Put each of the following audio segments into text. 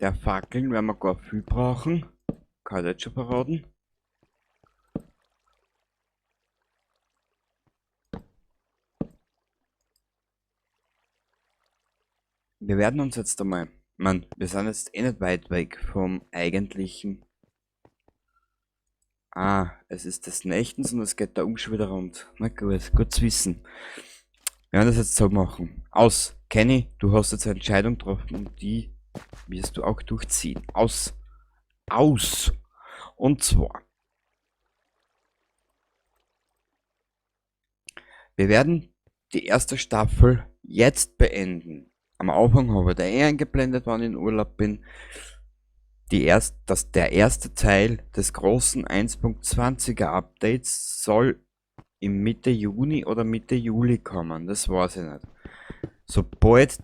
Der Fackeln werden wir gar viel brauchen. Kann ich jetzt schon verraten. Wir werden uns jetzt einmal, ich mein, wir sind jetzt eh nicht weit weg vom eigentlichen. Ah, es ist des Nächtens und es geht da oben schon wieder rund. Na gut, gut zu wissen. Wir werden das jetzt so machen. Aus, Kenny, du hast jetzt eine Entscheidung getroffen und die wirst du auch durchziehen. Aus. Aus. Und zwar, wir werden die erste Staffel jetzt beenden. Am Anfang habe ich da eh eingeblendet, wann ich in Urlaub bin. Der erste Teil des großen 1.20er Updates soll im Mitte Juni oder Mitte Juli kommen. Das weiß ich nicht. Sobald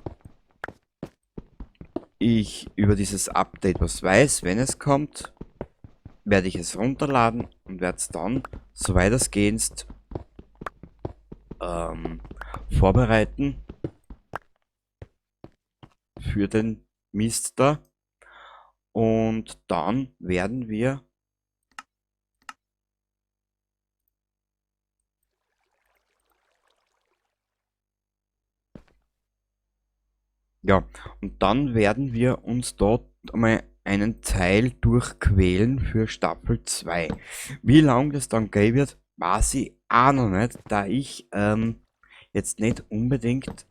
ich über dieses Update was weiß, wenn es kommt, werde ich es runterladen und werde es dann, soweit es geht, vorbereiten für den Mist da. Und dann werden wir Ja, und dann werden wir uns dort einmal einen Teil durchquälen für Staffel 2. Wie lang das dann gehen wird, weiß ich auch noch nicht, da ich jetzt nicht unbedingt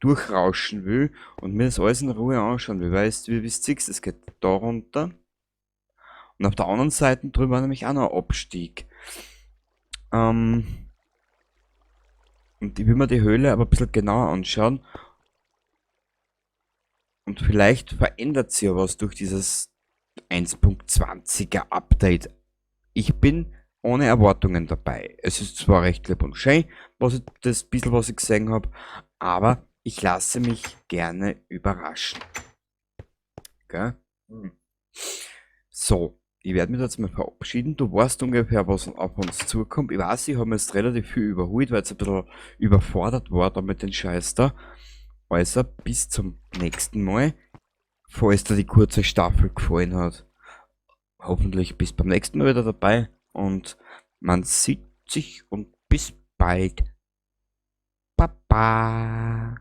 durchrauschen will und mir das alles in Ruhe anschauen will. Weil es, wie wisst ihr, es geht da runter. Und auf der anderen Seite drüber war nämlich auch noch ein Abstieg. Und ich will mir die Höhle aber ein bisschen genauer anschauen. Und vielleicht verändert sich ja was durch dieses 1.20er Update. Ich bin ohne Erwartungen dabei. Es ist zwar recht lieb und schön, das bisschen, was ich gesehen hab, aber ich lasse mich gerne überraschen. Gell? So, ich werde mich jetzt mal verabschieden. Du weißt ungefähr, was auf uns zukommt. Ich weiß, ich habe mir jetzt relativ viel überholt, weil es ein bisschen überfordert war da mit den Scheiß da. Also, bis zum nächsten Mal, falls dir die kurze Staffel gefallen hat. Hoffentlich bis beim nächsten Mal wieder dabei und man sieht sich und bis bald. Baba.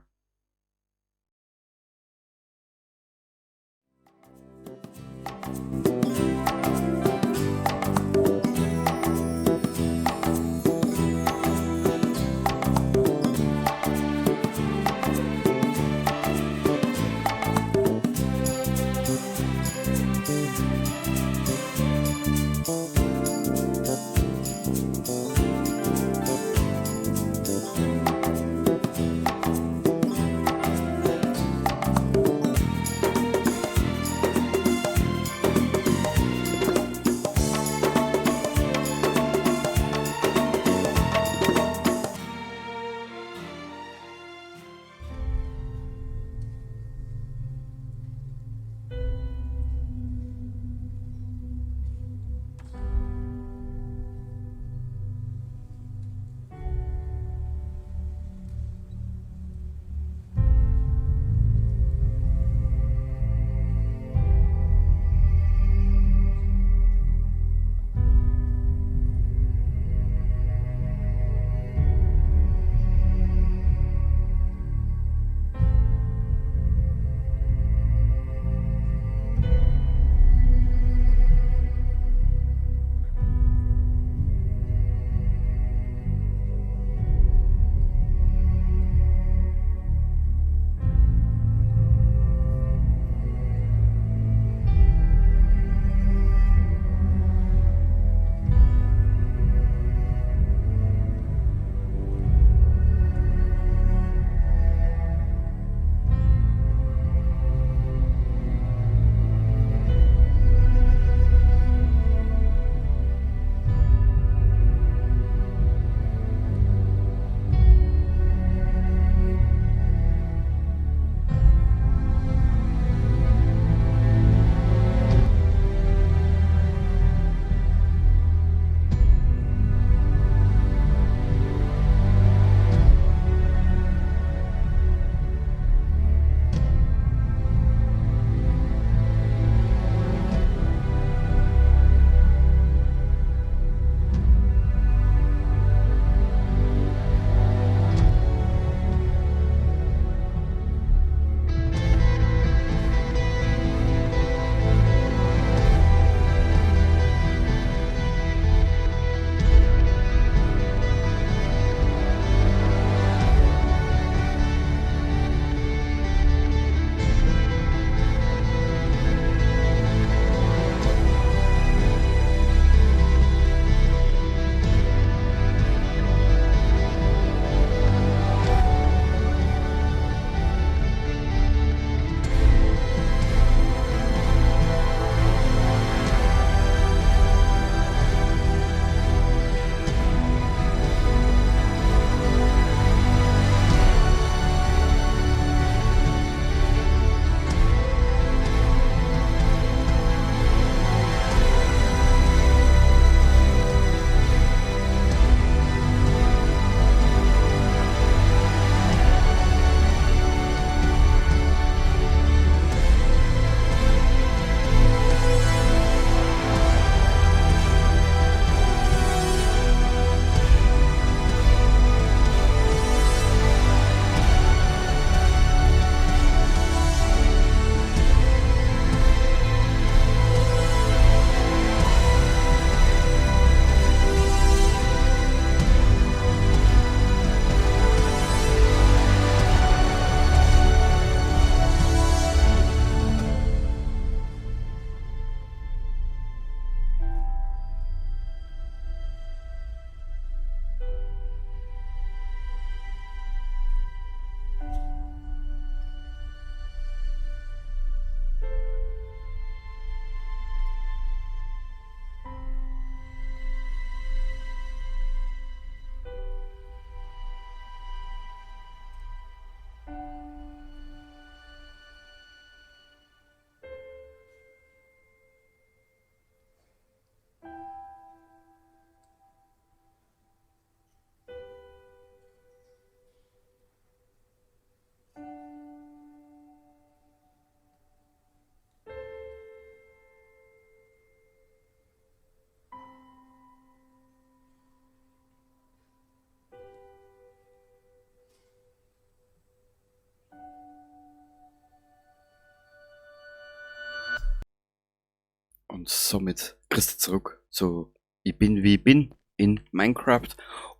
Und somit grüß dich zurück zu Ich bin wie ich bin in Minecraft.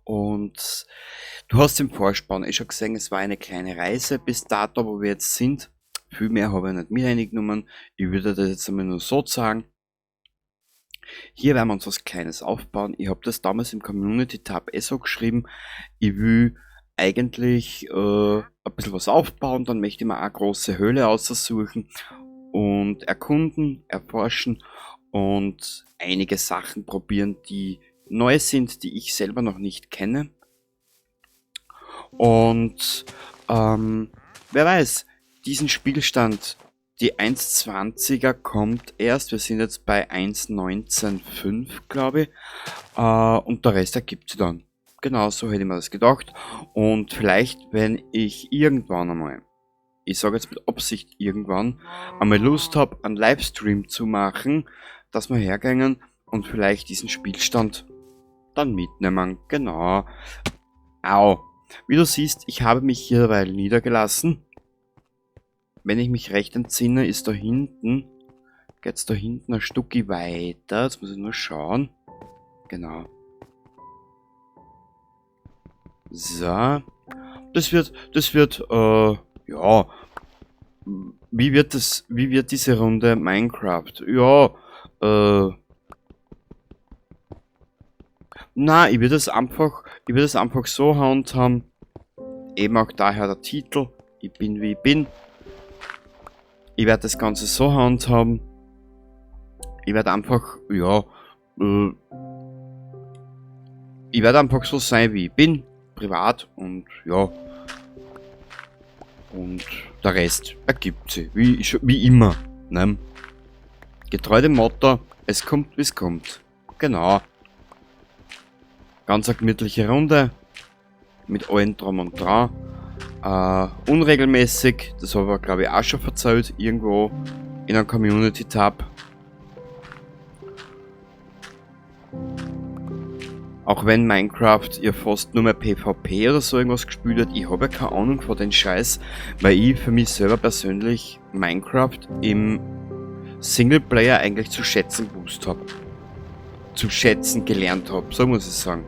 Und du hast im Vorspann eh schon gesehen, es war eine kleine Reise bis dato, wo wir jetzt sind. Viel mehr habe ich nicht mit reingenommen. Ich würde das jetzt einmal nur so sagen. Hier werden wir uns was Kleines aufbauen. Ich habe das damals im Community-Tab eh so geschrieben. Ich will eigentlich ein bisschen was aufbauen, dann möchte ich mir auch eine große Höhle aussuchen und erkunden, erforschen und einige Sachen probieren, die neu sind, die ich selber noch nicht kenne. Und wer weiß, diesen Spielstand, die 1,20er kommt erst, wir sind jetzt bei 1,19,5, glaube ich, und der Rest ergibt sich dann. Genau so hätte ich mir das gedacht. Und vielleicht, wenn ich irgendwann einmal, ich sage jetzt mit Absicht irgendwann, einmal Lust hab, einen Livestream zu machen, dass wir hergehen und vielleicht diesen Spielstand dann mitnehmen. Genau. Au. Wie du siehst, ich habe mich hier derweil niedergelassen. Wenn ich mich recht entsinne, ist da hinten, geht's da hinten ein Stückchen weiter. Jetzt muss ich nur schauen. Genau. So. Das wird, ja. Wie wird das, wie wird diese Runde Minecraft? Ja, na, ich würde es einfach, ich würde es einfach so handhaben. Eben auch daher der Titel. Ich bin wie ich bin. Ich werde das Ganze so handhaben. Ich werde einfach, ja ich werde einfach so sein, wie ich bin. Privat und ja. Und der Rest ergibt sich, wie immer. Ne? Getreu dem Motto, es kommt, wie's kommt. Genau. Ganz eine gemütliche Runde. Mit allen drum und dran. Unregelmäßig, das habe ich, glaub ich, auch schon verzählt, irgendwo in einem Community-Tab. Auch wenn Minecraft ja fast nur mehr PvP oder so irgendwas gespielt hat, ich habe ja keine Ahnung von den Scheiß, weil ich für mich selber persönlich Minecraft im Singleplayer eigentlich zu schätzen gewusst hab. Zu schätzen gelernt hab, so muss ich sagen.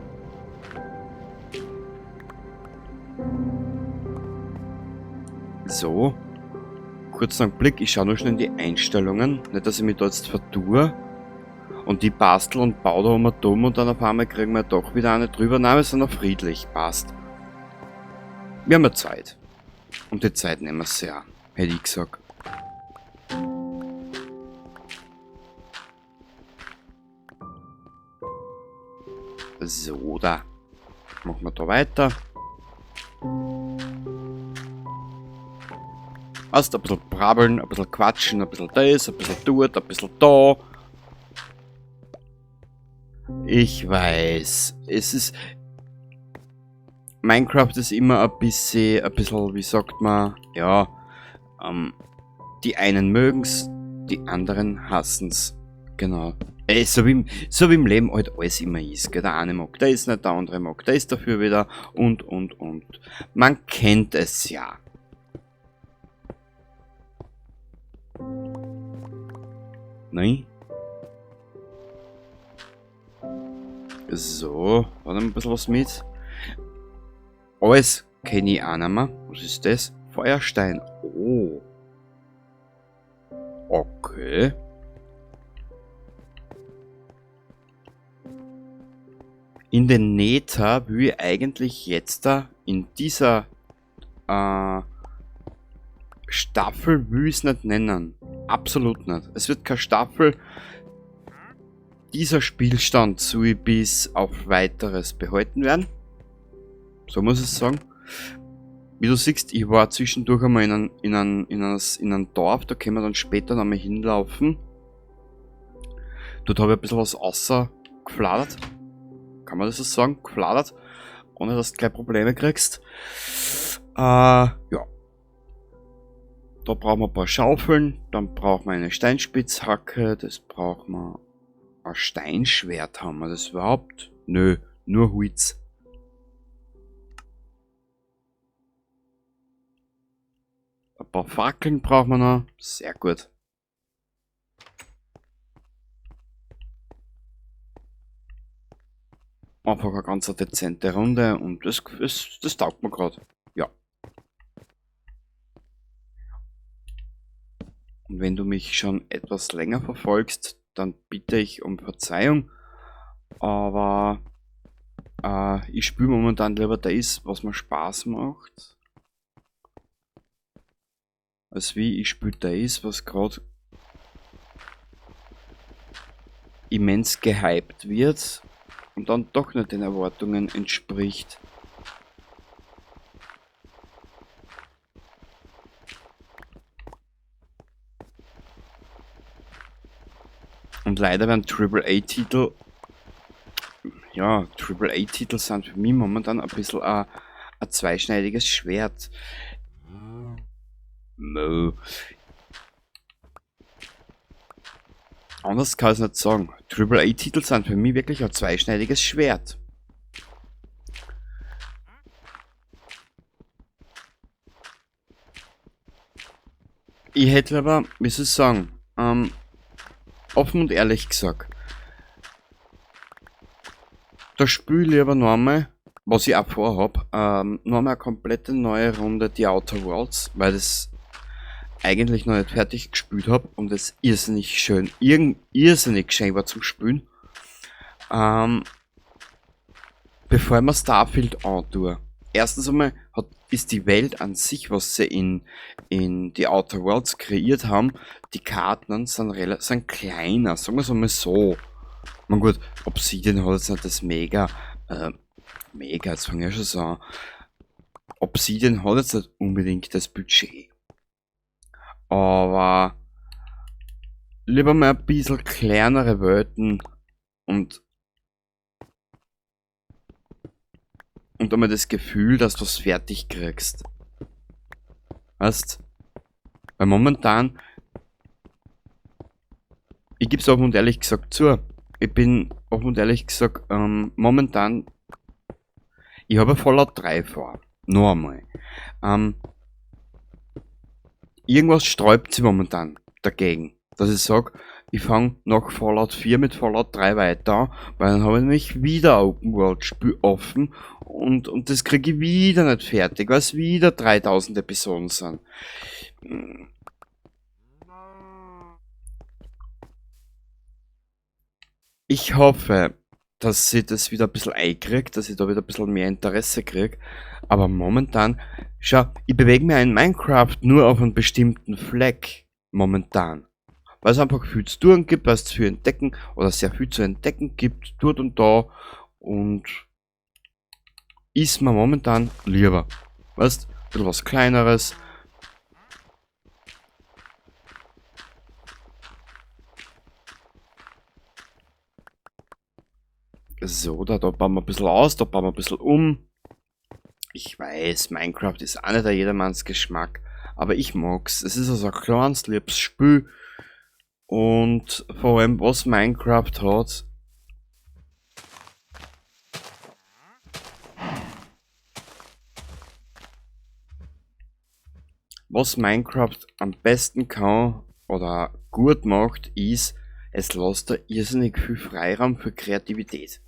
So. Kurz einen Blick, ich schau nur schnell in die Einstellungen, nicht dass ich mich da jetzt vertue. Und die bastel und baue da immer dumm und dann auf einmal kriegen wir doch wieder eine drüber. Nein, wir sind noch friedlich, passt. Wir haben ja Zeit. Und die Zeit nehmen wir sehr, hätte ich gesagt. So, da. Machen wir da weiter. Erst ein bisschen brabbeln, ein bisschen quatschen, ein bisschen das, ein bisschen dort, ein bisschen da. Ich weiß, es ist... Minecraft ist immer ein bisschen, ein bisschen, wie sagt man, ja, die einen mögen's, die anderen hassen's. Genau. So wie im Leben halt alles immer ist, gell? Der eine mag das nicht, der andere mag das dafür wieder und, und, und. Man kennt es ja. Nein. So, warte mal ein bisschen was mit. Alles kenne ich auch nicht mehr. Was ist das? Feuerstein. Oh. Okay. In den Nether will ich eigentlich jetzt da in dieser Staffel will ich's nicht nennen. Absolut nicht. Es wird keine Staffel. Dieser Spielstand soll bis auf weiteres behalten werden. So muss ich sagen. Wie du siehst, ich war zwischendurch einmal in einem Dorf, da können wir dann später noch mal hinlaufen. Dort habe ich ein bisschen was außergefladert. Kann man das so sagen? Gefladert. Ohne dass du gleich Probleme kriegst. Ja. Da brauchen wir ein paar Schaufeln, dann brauchen wir eine Steinspitzhacke, das brauchen wir. Ein Steinschwert haben wir das überhaupt? Nö, nur Holz. Ein paar Fackeln brauchen wir noch. Sehr gut. Einfach eine ganz dezente Runde und das taugt mir grad. Ja. Und wenn du mich schon etwas länger verfolgst, dann bitte ich um Verzeihung, aber ich spiele momentan lieber das, was mir Spaß macht, als wie ich spiele das, was grad immens gehypt wird und dann doch nicht den Erwartungen entspricht. Und leider werden Triple A-Titel, ja, Triple A-Titel sind für mich momentan ein bisschen ein zweischneidiges Schwert. Mo. Anders kann ich es nicht sagen. Triple A-Titel sind für mich wirklich ein zweischneidiges Schwert. Ich hätte aber, wie soll ich sagen, offen und ehrlich gesagt, da spiele ich lieber noch einmal, was ich auch vorhab, noch einmal eine komplette neue Runde The Outer Worlds, weil das eigentlich noch nicht fertig gespielt hab und es irrsinnig schön, irrsinnig schön war zum Spielen. Bevor ich mir Starfield antue. Erstens einmal ist die Welt an sich, was sie in The Outer Worlds kreiert haben, die Karten sind kleiner, sagen wir's einmal so. Man gut, Obsidian hat jetzt nicht das mega, jetzt fang ich ja schon so an. Obsidian hat jetzt nicht unbedingt das Budget. Aber lieber mal ein bisschen kleinere Welten und einmal das Gefühl, dass du was fertig kriegst. Weißt? Weil momentan, ich geb's offen und ehrlich gesagt zu, ich bin offen und ehrlich gesagt, momentan, ich habe Fallout 3 vor. Noch einmal. Irgendwas sträubt sich momentan dagegen, dass ich sag, ich fang nach Fallout 4 mit Fallout 3 weiter an, weil dann habe ich nämlich wieder ein Open World Spiel offen und das krieg ich wieder nicht fertig, weil es wieder 3000 Episoden sind. Ich hoffe, dass ich das wieder ein bisschen einkrieg, dass ich da wieder ein bisschen mehr Interesse krieg. Aber momentan, schau, ich bewege mich in Minecraft nur auf einen bestimmten Fleck. Momentan. Weil es einfach viel zu tun gibt, weil es zu viel entdecken oder sehr viel zu entdecken gibt, dort und da. Und ist mir momentan lieber. Weißt, ein bisschen was Kleineres. So, da bauen wir ein bisschen aus, da bauen wir ein bisschen um. Ich weiß, Minecraft ist auch nicht der jedermanns Geschmack, aber ich mag's. Es ist also ein kleines, liebes Spiel. Und vor allem, was Minecraft hat, was Minecraft am besten kann oder gut macht, ist, es lässt da irrsinnig viel Freiraum für Kreativität.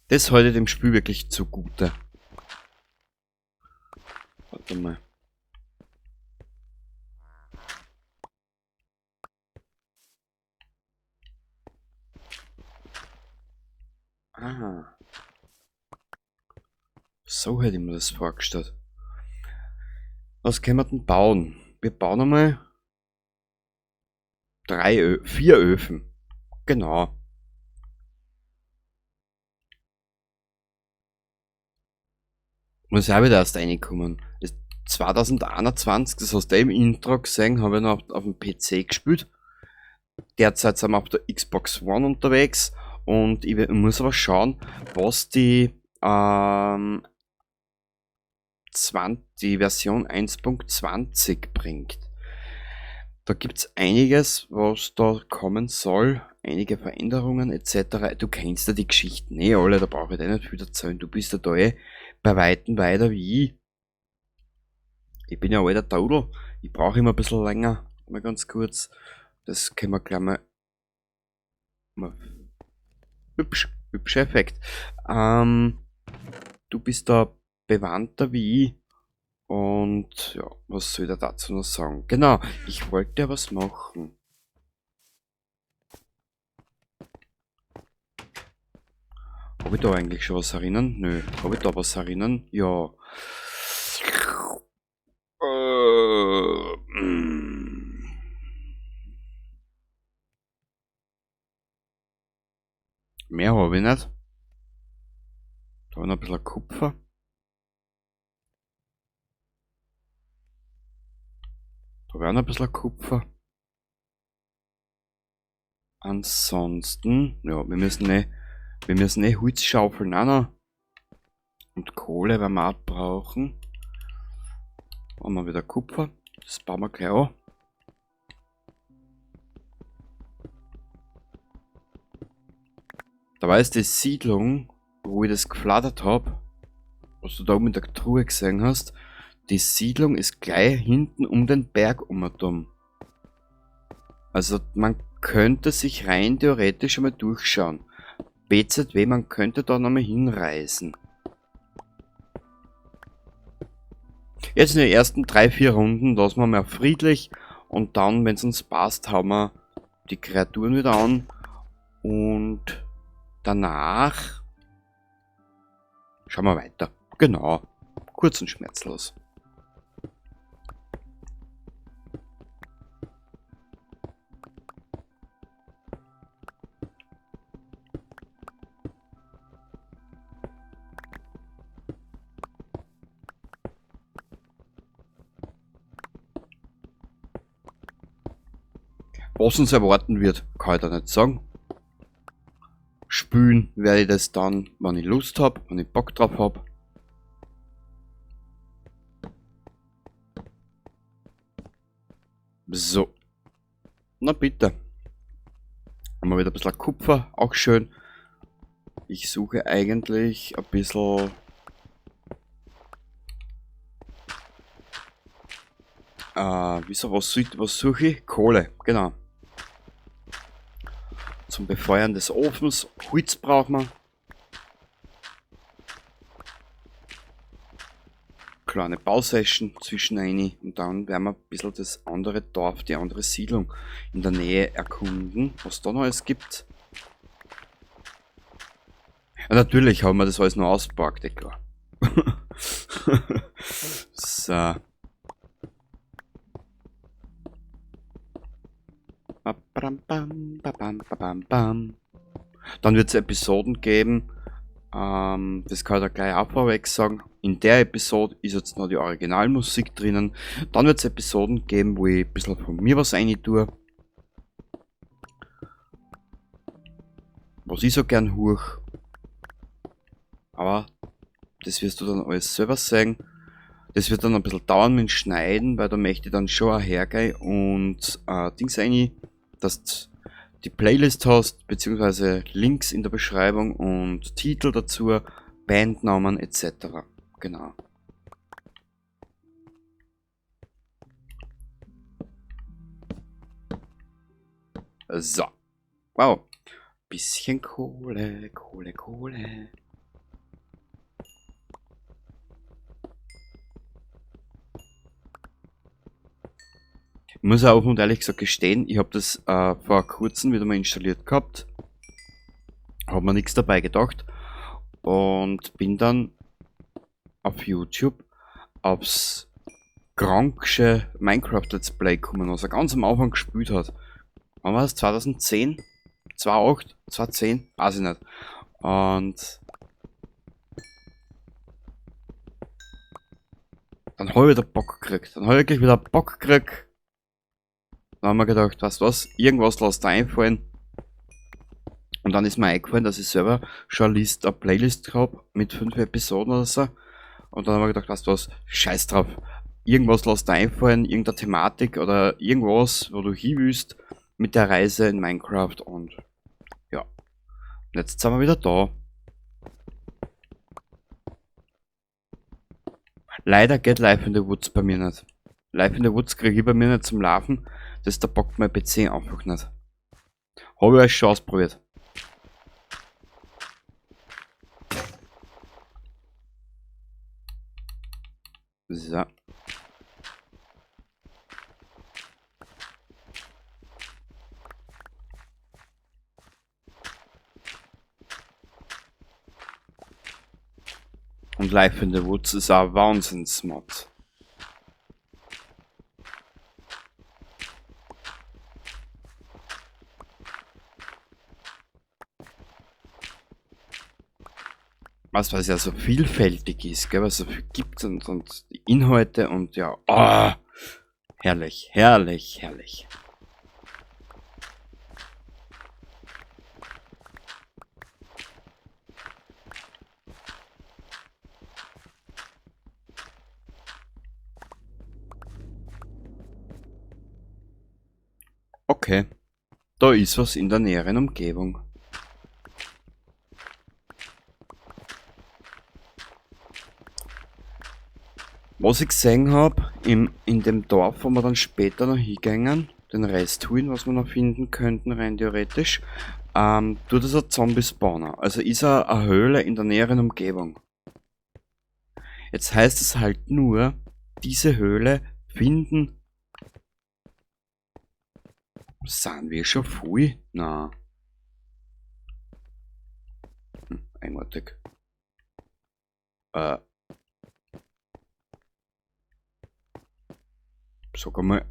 Das halte ich dem Spiel wirklich zugute. Warte mal. Aha. So hätte ich mir das vorgestellt. Was können wir denn bauen? Wir bauen einmal 4 Öfen. Genau. Muss ich auch wieder erst reinkommen. Ist 2021, das hast du im Intro gesehen, habe ich noch auf dem PC gespielt. Derzeit sind wir auf der Xbox One unterwegs und ich muss aber schauen, was die Version 1.20 bringt. Da gibt's einiges, was da kommen soll, einige Veränderungen et cetera. Du kennst ja die Geschichten eh alle, da brauche ich dir nicht viel erzählen. Du bist ja da eh bei Weitem weiter wie ich. Ich bin ja alter Taudel, ich brauche immer ein bisschen länger. Mal ganz kurz. Das können wir gleich mal hübsch, hübscher Effekt. Du bist da bewandter wie ich. Und ja, was soll ich da dazu noch sagen? Genau, ich wollte ja was machen. Hab ich da eigentlich schon was erinnern? Nö. Hab ich da was erinnern? Ja. Mehr hab ich nicht. Da hab ich noch ein bisschen Kupfer. Da hab ich auch noch ein bisschen Kupfer. Ansonsten, ja, wir müssen eh Holz schaufeln auch noch. Und Kohle werden wir auch brauchen. Haben wir wieder Kupfer. Das bauen wir gleich an. Da war jetzt die Siedlung, wo ich das geflattert hab, was du da oben in der Truhe gesehen hast. Die Siedlung ist gleich hinten um den Berg um. Also man könnte sich rein theoretisch einmal durchschauen. BZW, man könnte da nochmal hinreisen. Jetzt in den ersten 3-4 Runden lassen wir mal friedlich und dann, wenn's uns passt, hauen wir die Kreaturen wieder an und danach schauen wir weiter. Genau, kurz und schmerzlos. Was uns erwarten wird, kann ich da nicht sagen. Spülen werde ich das dann, wenn ich Lust hab, wenn ich Bock drauf hab. So. Na bitte. Haben wir wieder ein bisschen Kupfer, auch schön. Ich suche eigentlich ein bisschen... Wieso, was suche ich? Kohle, genau. Zum Befeuern des Ofens. Holz braucht man. Kleine Bausession zwischen rein und dann werden wir ein bisschen das andere Dorf, die andere Siedlung in der Nähe erkunden, was da noch alles gibt. Ja, natürlich haben wir das alles noch ausgepackt, eh klar. So. Dann wird's Episoden geben, das kann ich da gleich auch vorweg sagen. In der Episode ist jetzt noch die Originalmusik drinnen. Dann wird's Episoden geben, wo ich ein bisschen von mir was rein tue. Was ich so gern huch. Aber das wirst du dann alles selber sehen. Das wird dann ein bisschen dauern mit dem Schneiden, weil da möchte ich dann schon auch hergehen und Dings rein, dass du die Playlist hast, beziehungsweise Links in der Beschreibung und Titel dazu, Bandnamen et cetera. Genau. So. Wow. Bisschen Kohle, Kohle, Kohle. Ich muss auch und ehrlich gesagt gestehen, ich hab das vor kurzem wieder mal installiert gehabt. Hab mir nix dabei gedacht. Und bin dann auf YouTube aufs Gronksche Minecraft Let's Play gekommen, was er ganz am Anfang gespielt hat. Wann war das? 2010? 2008? 2010? Weiß ich nicht. Und dann hab ich wieder Bock gekriegt. Dann hab ich wirklich wieder Bock gekriegt. Dann haben wir gedacht, weißt du was, irgendwas lass da einfallen. Und dann ist mir eingefallen, dass ich selber schon eine Playlist hab mit 5 Episoden oder so. Und dann haben wir gedacht, weißt du was, scheiß drauf. Irgendwas lass da einfallen, irgendeine Thematik oder irgendwas, wo du hin willst mit der Reise in Minecraft. Und ja, und jetzt sind wir wieder da. Leider geht Life in the Woods bei mir nicht. Life in the Woods kriege ich bei mir nicht zum Laufen. Das da packt mein PC einfach nicht. Habe ich euch schon ausprobiert. So. Und Life in the Woods ist auch Wahnsinns-Mod. Was ja so vielfältig ist, gell, was es so viel gibt und die Inhalte und ja, oh, herrlich, herrlich, herrlich. Okay, da ist was in der näheren Umgebung. Was ich gesehen hab, in dem Dorf, wo wir dann später noch hingängen, den Rest holen, was wir noch finden könnten, rein theoretisch, tut es ein Zombie-Spawner. Also ist er eine Höhle in der näheren Umgebung. Jetzt heißt es halt nur, diese Höhle finden. Sind wir schon voll? Na. Eigenartig. Sag einmal.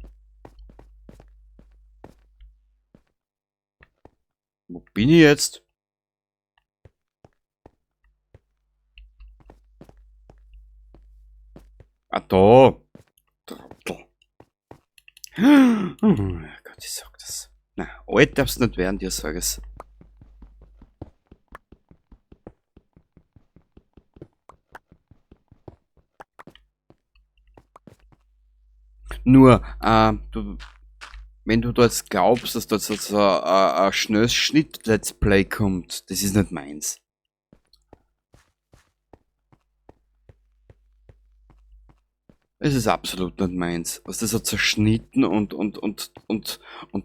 Wo bin ich jetzt? Ah, da! Trottel. Oh Gott, ich sag das. Na, alt darfst du nicht werden, dir sag ich's. Nur, du, wenn du da jetzt glaubst, dass da jetzt so ein schnelles Schnitt-Let's Play kommt, das ist nicht meins. Es ist absolut nicht meins. Was das so zerschnitten und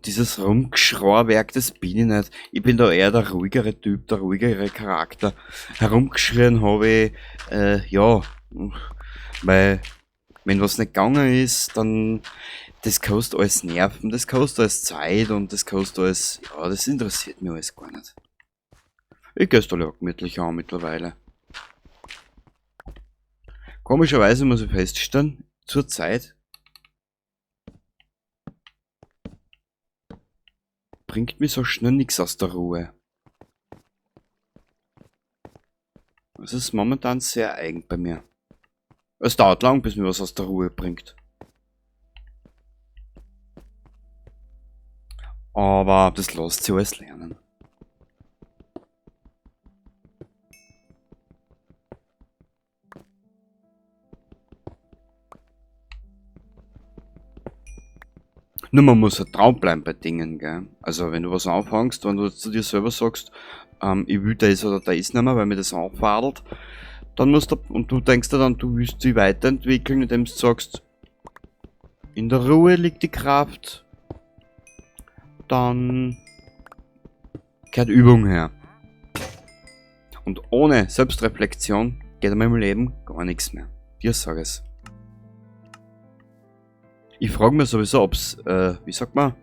dieses Rumgeschrauwerk, das bin ich nicht. Ich bin da eher der ruhigere Typ, der ruhigere Charakter. Herumgeschrien habe ich, ja, weil wenn was nicht gegangen ist, dann, das kostet alles Nerven, das kostet alles Zeit und das kostet alles, ja, das interessiert mich alles gar nicht. Ich geh's da gemütlich an mittlerweile. Komischerweise muss ich feststellen, zurzeit bringt mich so schnell nix aus der Ruhe. Das ist momentan sehr eigen bei mir. Es dauert lang, bis mir was aus der Ruhe bringt. Aber das lässt sich alles lernen. Nur man muss halt dran bleiben bei Dingen, gell? Also wenn du was anfängst, wenn du zu dir selber sagst, ich will das oder das nicht mehr, weil mir das anfadelt, dann musst du, und du denkst dir dann, du willst dich weiterentwickeln, indem du sagst, in der Ruhe liegt die Kraft, dann gehört Übung her. Und ohne Selbstreflexion geht einem im Leben gar nichts mehr. Dir sag es. Ich frag mich sowieso, ob's, wie sagt man?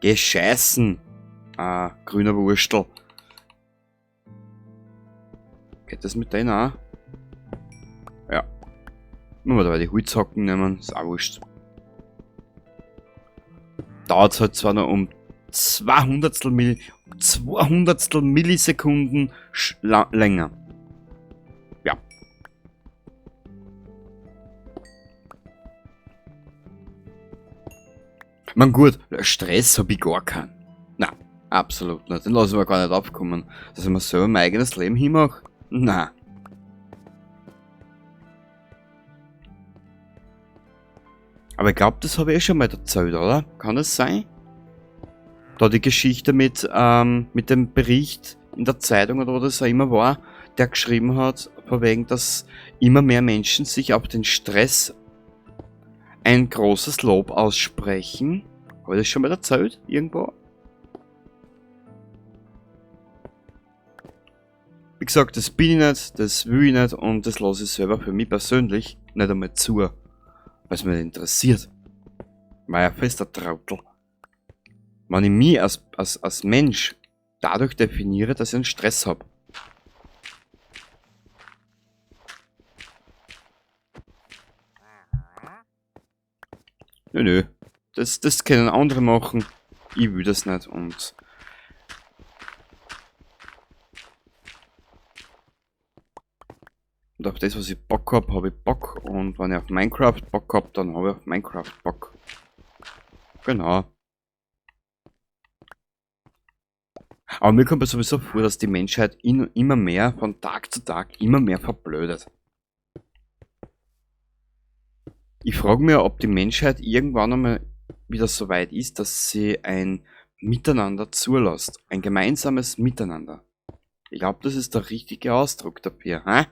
Geh scheißen! Ah, grüner Wurstel. Geht das mit denen auch? Ja. Nur mal dabei die Holzhacken nehmen, ist auch wurscht. Dauert halt zwar noch um 200 Millisekunden länger. Ja. Man gut, Stress hab ich gar keinen. Na, absolut nicht. Den lass ich mir gar nicht aufkommen. Dass ich mir selber mein eigenes Leben hinmache? Na. Aber ich glaub, das hab ich eh schon mal erzählt, oder? Kann das sein? Da die Geschichte mit dem Bericht in der Zeitung oder wo das auch immer war, der geschrieben hat, von wegen, dass immer mehr Menschen sich auf den Stress ein großes Lob aussprechen. Habe ich das schon mal erzählt? Irgendwo? Wie gesagt, das bin ich nicht, das will ich nicht und das lasse ich selber für mich persönlich nicht einmal zu, weil es mich nicht interessiert. War ja fester Trottel. Wenn ich mich als Mensch dadurch definiere, dass ich einen Stress hab. Nö, nö. Das können andere machen. Ich will das nicht und auf das, was ich Bock hab, hab ich Bock. Und wenn ich auf Minecraft Bock hab, dann hab ich auf Minecraft Bock. Genau. Aber mir kommt es sowieso vor, dass die Menschheit immer mehr, von Tag zu Tag, immer mehr verblödet. Ich frage mich, ob die Menschheit irgendwann einmal wieder so weit ist, dass sie ein Miteinander zulässt. Ein gemeinsames Miteinander. Ich glaub, das ist der richtige Ausdruck dafür. Hä?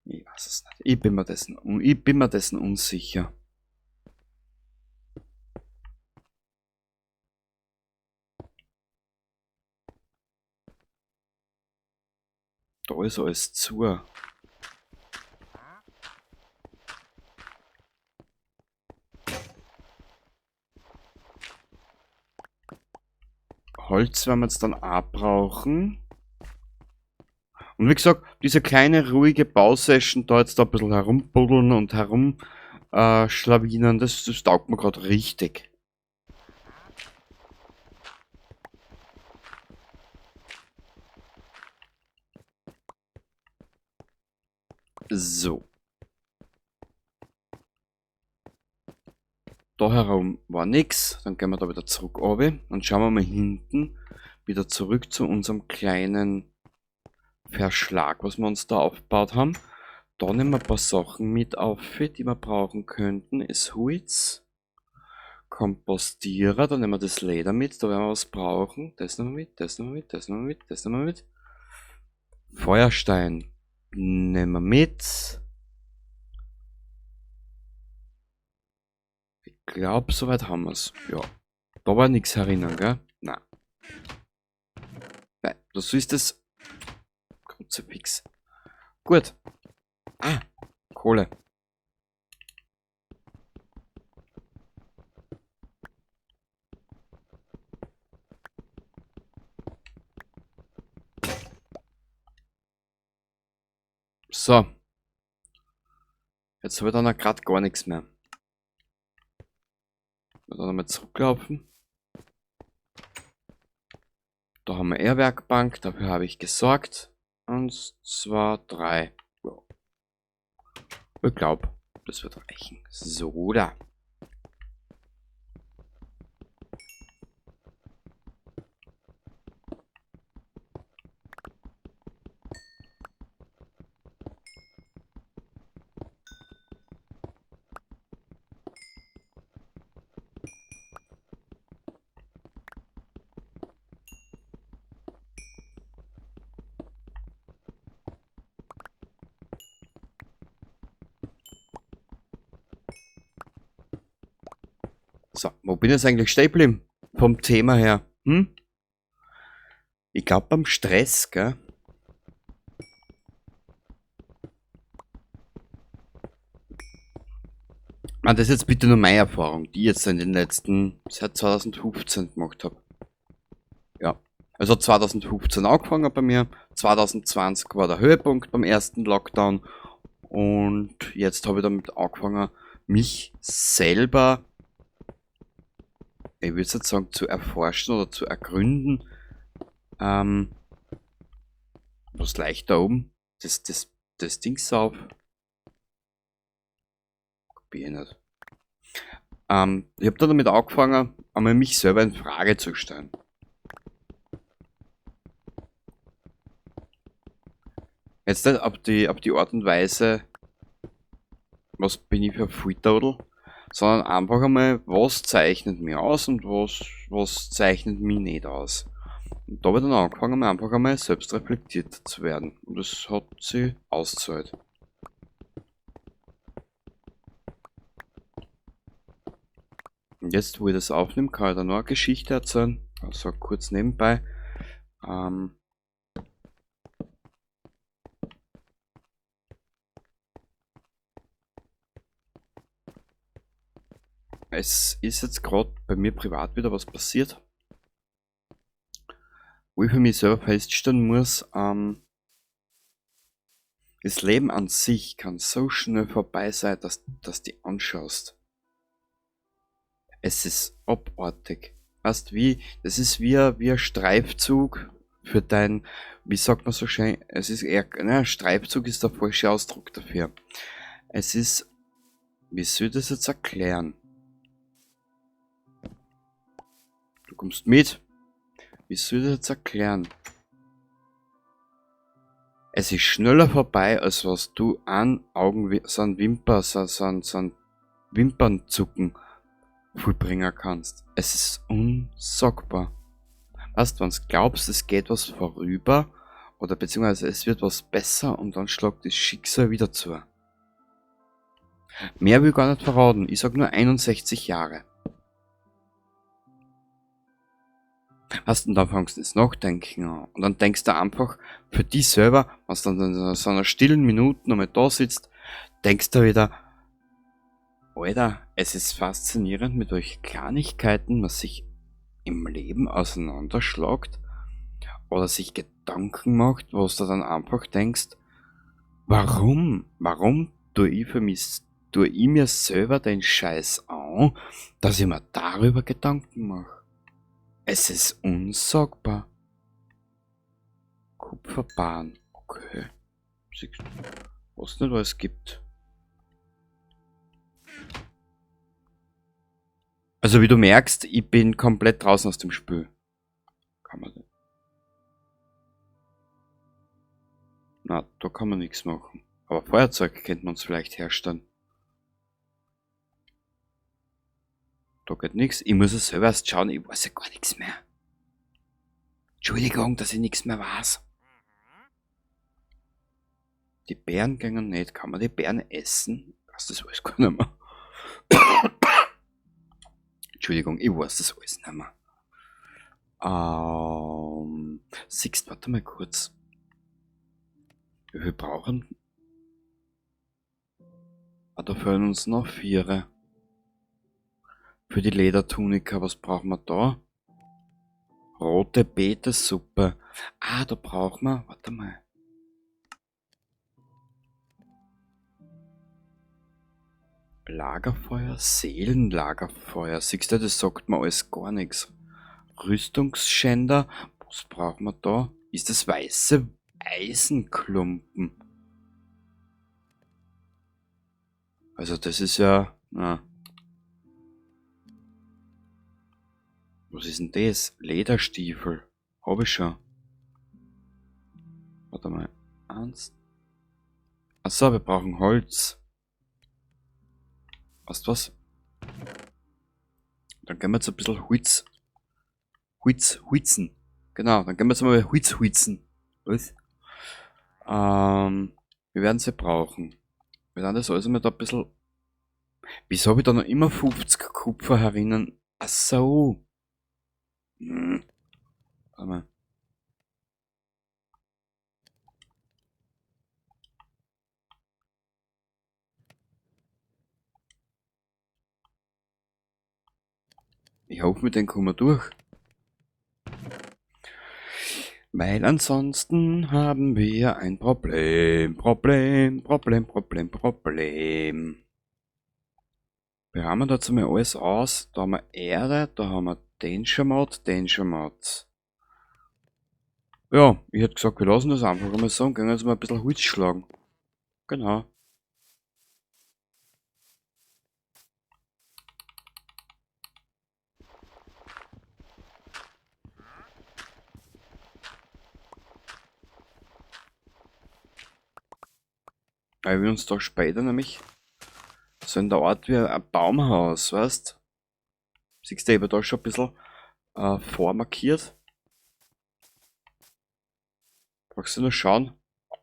Ich weiß es nicht. Ich bin mir dessen unsicher. Da ist alles zu. Holz werden wir jetzt dann auch brauchen. Und wie gesagt, diese kleine, ruhige Bausession, da jetzt da ein bisschen herumbuddeln und herum schlawinern, das taugt mir grad richtig. So. Da herum war nix. Dann gehen wir da wieder zurück runter. Und schauen wir mal hinten wieder zurück zu unserem kleinen Verschlag, was wir uns da aufgebaut haben. Da nehmen wir ein paar Sachen mit auf, die wir brauchen könnten. Ist Holz. Kompostierer, da nehmen wir das Leder mit, da werden wir was brauchen. Das nehmen wir mit, das nehmen wir mit, das nehmen wir mit, das nehmen wir mit. Feuerstein nehmen wir mit. Ich glaub, soweit haben wir's. Ja. Da war nix herinnen, gell? Nein. Nein, das ist das. Kruzifix. Gut. Ah, Kohle. So. Jetzt hab ich dann auch grad gar nichts mehr. Dann nochmal zurücklaufen. Da haben wir eher Werkbank, dafür habe ich gesorgt. 1, 2, 3. Ja. Ich glaub, das wird reichen. So, da. So, wo bin ich jetzt eigentlich stehen geblieben? Vom Thema her. Hm? Ich glaub beim Stress, gell? Man, das ist jetzt bitte nur meine Erfahrung, die ich jetzt in den letzten, seit 2015 gemacht hab. Ja, also 2015 angefangen bei mir, 2020 war der Höhepunkt beim ersten Lockdown und jetzt hab ich damit angefangen, mich selber, ich würde jetzt sagen, zu erforschen oder zu ergründen. Was leicht da oben? Das Ding auf. Kopiere ich nicht. Ich hab dann damit angefangen, einmal mich selber in Frage zu stellen. Jetzt nicht auf die Art und Weise, was bin ich für ein Volltrottel, sondern einfach einmal, was zeichnet mich aus und was zeichnet mich nicht aus. Und da hab ich dann angefangen, einfach einmal selbst reflektiert zu werden. Und das hat sich ausgezahlt. Und jetzt, wo ich das aufnehme, kann ich da noch eine Geschichte erzählen. Also kurz nebenbei. Es ist jetzt grad bei mir privat wieder was passiert, wo ich für mich selber feststellen muss, das Leben an sich kann so schnell vorbei sein, dass du dich anschaust. Es ist abartig. Weißt wie, das ist wie ein Streifzug für dein, wie sagt man so schön, es ist eher, nein, Streifzug ist der falsche Ausdruck dafür. Es ist, wie soll ich das jetzt erklären? Du kommst mit. Wie soll ich das jetzt erklären? Es ist schneller vorbei, als was du an Augen, so ein Wimper, so, so ein, so ein Wimpernzucken vollbringen kannst. Es ist unsagbar. Weißt, wenn du glaubst, es geht was vorüber, oder beziehungsweise es wird was besser und dann schlagt das Schicksal wieder zu. Mehr will ich gar nicht verraten. Ich sag nur 61 Jahre. Weißt, und dann fängst du ins Nachdenken an. Und dann denkst du einfach für dich selber, wenn du dann in so einer stillen Minute nochmal da sitzt, denkst du wieder, Alter, es ist faszinierend, mit welchen Kleinigkeiten man sich im Leben auseinanderschlagt oder sich Gedanken macht, wo du dann einfach denkst, warum? Warum tue ich für mich, tue ich mir selber den Scheiß an, dass ich mir darüber Gedanken mache? Es ist unsagbar. Kupferbahn. Okay. Siehst du, was nicht alles gibt. Also wie du merkst, ich bin komplett draußen aus dem Spiel. Kann man denn? Na, da kann man nichts machen. Aber Feuerzeug könnte man uns vielleicht herstellen. Da geht nix. Ich muss es selber erst schauen, ich weiß ja gar nichts mehr. Entschuldigung, dass ich nichts mehr weiß. Die Beeren gingen nicht. Kann man die Beeren essen? Ich weiß das alles gar nicht mehr. Entschuldigung, ich weiß das alles nicht mehr. Siehst, warte mal kurz. Wie viel brauchen? Ah, da fehlen uns noch 4. Für die Ledertunika, was brauchen wir da? Rote Beete-Suppe. Ah, da brauchen wir, warte mal. Lagerfeuer, Seelenlagerfeuer. Siehst du, das sagt mir alles gar nichts. Rüstungsschänder, was brauchen wir da? Ist das weiße Eisenklumpen? Also das ist ja, na. Was ist denn das? Lederstiefel. Hab ich schon. Warte mal. 1. Achso, wir brauchen Holz. Weißt du was? Dann gehen wir jetzt ein bisschen Holz. Holz, Holzen. Genau, dann gehen wir jetzt mal Holz holzen. Was? Wir werden sie brauchen. Wir werden das alles mal da ein bisschen. Wieso hab ich da noch immer 50 Kupfer herinnen? Ach so. Warte mal. Ich hoffe, mit dem kommen wir durch. Weil ansonsten haben wir ein Problem, Problem, Problem, Problem, Problem. Wir haben da jetzt mal alles aus. Da haben wir Erde, da haben wir den Schamott, den Schamott. Ja, ich hätte gesagt, wir lassen das einfach einmal so und gehen jetzt mal ein bisschen Holz schlagen. Genau. Weil wir uns da später nämlich so in der Art wie ein Baumhaus, weißt? Siehst du, ich hab da schon ein bisschen vormarkiert. Brauchst du nur schauen,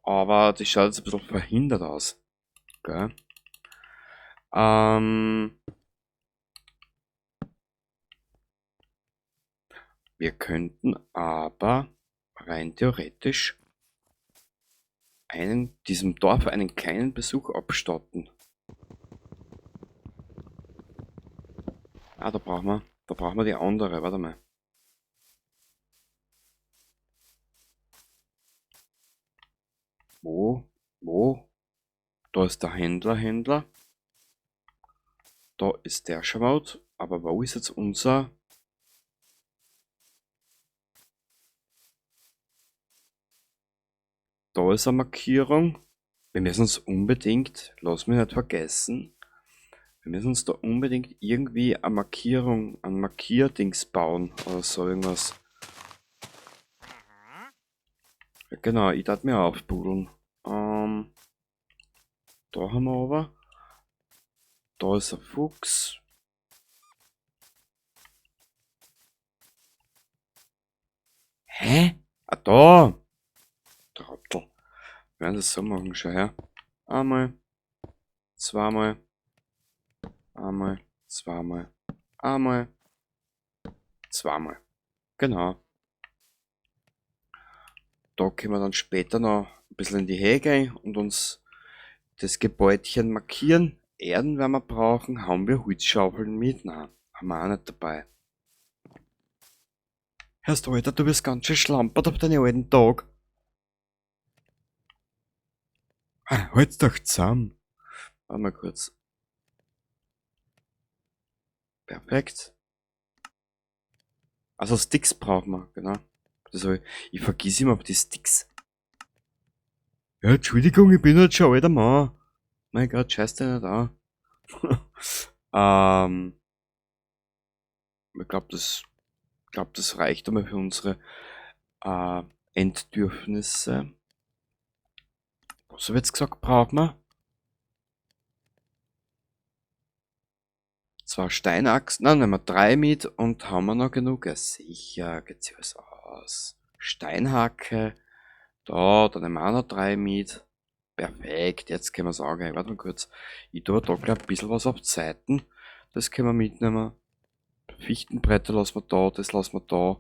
aber das schaut jetzt ein bisschen verhindert aus. Gell? Wir könnten aber rein theoretisch diesem Dorf einen kleinen Besuch abstatten. Ah, da brauchen wir die andere. Warte mal. Wo? Wo? Da ist der Händler. Da ist der Schwaut. Aber wo ist jetzt unser... Da ist eine Markierung. Wir müssen uns unbedingt, lass mich nicht vergessen, wir müssen uns da unbedingt irgendwie eine Markierung, ein Markierdings bauen oder so irgendwas. Ja, genau, ich darf mir aufbudeln. Da haben wir aber. Da ist ein Fuchs. Hä? Ah, da! Trottel. Wir werden das so machen, schau her. Einmal, zweimal, einmal, zweimal, einmal, zweimal. Genau. Da können wir dann später noch ein bisschen in die Hege gehen und uns das Gebäudchen markieren. Erden werden wir brauchen. Haben wir Holzschaufeln mit? Nein, haben wir auch nicht dabei. Hörst du, Alter, du bist ganz schön schlampert auf deinen alten Tag. Ah, halt's doch zusammen. Warte mal kurz. Perfekt. Also Sticks brauchen wir, genau. Das hab ich, ich vergiss immer die Sticks. Ja, Entschuldigung, ich bin halt schon alter Mann. Mein Gott, scheiß dich nicht an. Ich glaub, das reicht einmal für unsere Endbedürfnisse. Was hab ich jetzt gesagt, brauchen wir? 2 Steinachsen, nein, nehmen wir 3 mit und haben wir noch genug? Ja, sicher, geht sich alles aus. Steinhacke, da nehmen wir auch noch 3 mit. Perfekt, jetzt können wir sagen, hey, warte mal kurz, ich tue da gleich ein bisschen was auf Zeiten. Das können wir mitnehmen. Fichtenbretter lassen wir da, das lassen wir da.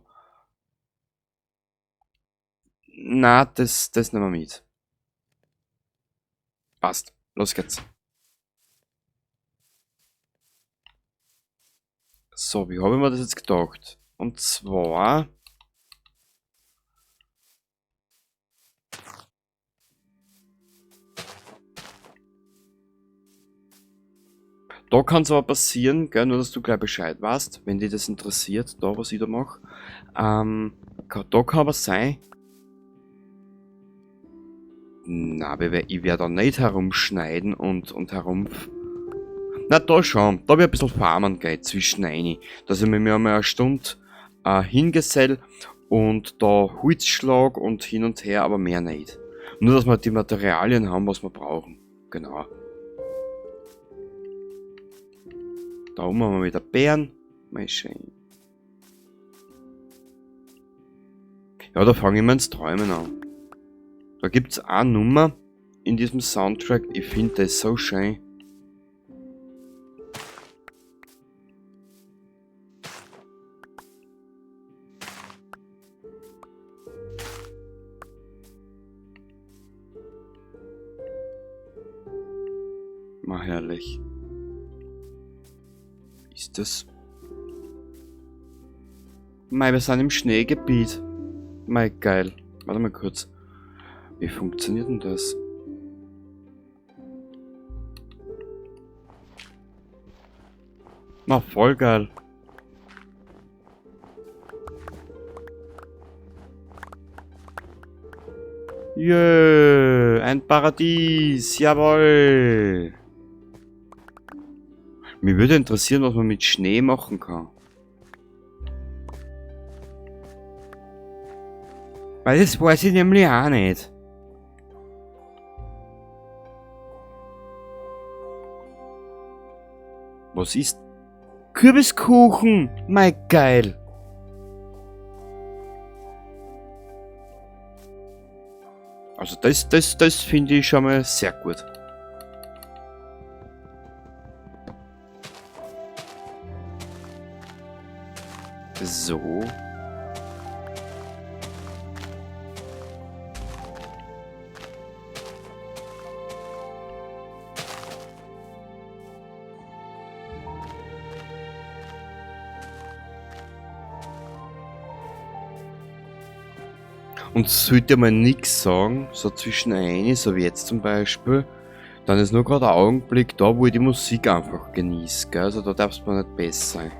Na, das nehmen wir mit. Passt, los geht's. So, wie habe ich mir das jetzt gedacht? Und zwar... Da kann's aber passieren, gell, nur dass du gleich Bescheid weißt, wenn dich das interessiert, da was ich da mach. Da kann aber sein... Na, aber ich werd da nicht herumschneiden und herum... Na, da schon. Da hab ich ein bisschen farmen gehen zwischen rein. Dass ich mir einmal eine Stunde hingesell und da Holz schlag und hin und her, aber mehr nicht. Nur, dass wir die Materialien haben, was wir brauchen. Genau. Da oben haben wir wieder Beeren. Mal schön. Ja, da fange ich mir ins Träumen an. Da gibt's eine Nummer in diesem Soundtrack. Ich find das so schön. Mal herrlich. Ist das? Mei, wir sind im Schneegebiet. Mei, geil. Warte mal kurz. Wie funktioniert denn das? Na, voll geil. Jö, ein Paradies, jawohl. Mich würde interessieren, was man mit Schnee machen kann. Weil das weiß ich nämlich auch nicht. Was ist? Kürbiskuchen! Mei, geil! Also das finde ich schon mal sehr gut. So. Und sollte man nichts sagen, so zwischen eine, so wie jetzt zum Beispiel, dann ist nur gerade ein Augenblick da, wo ich die Musik einfach genieße, gell? Also da darf's mir nicht besser sein.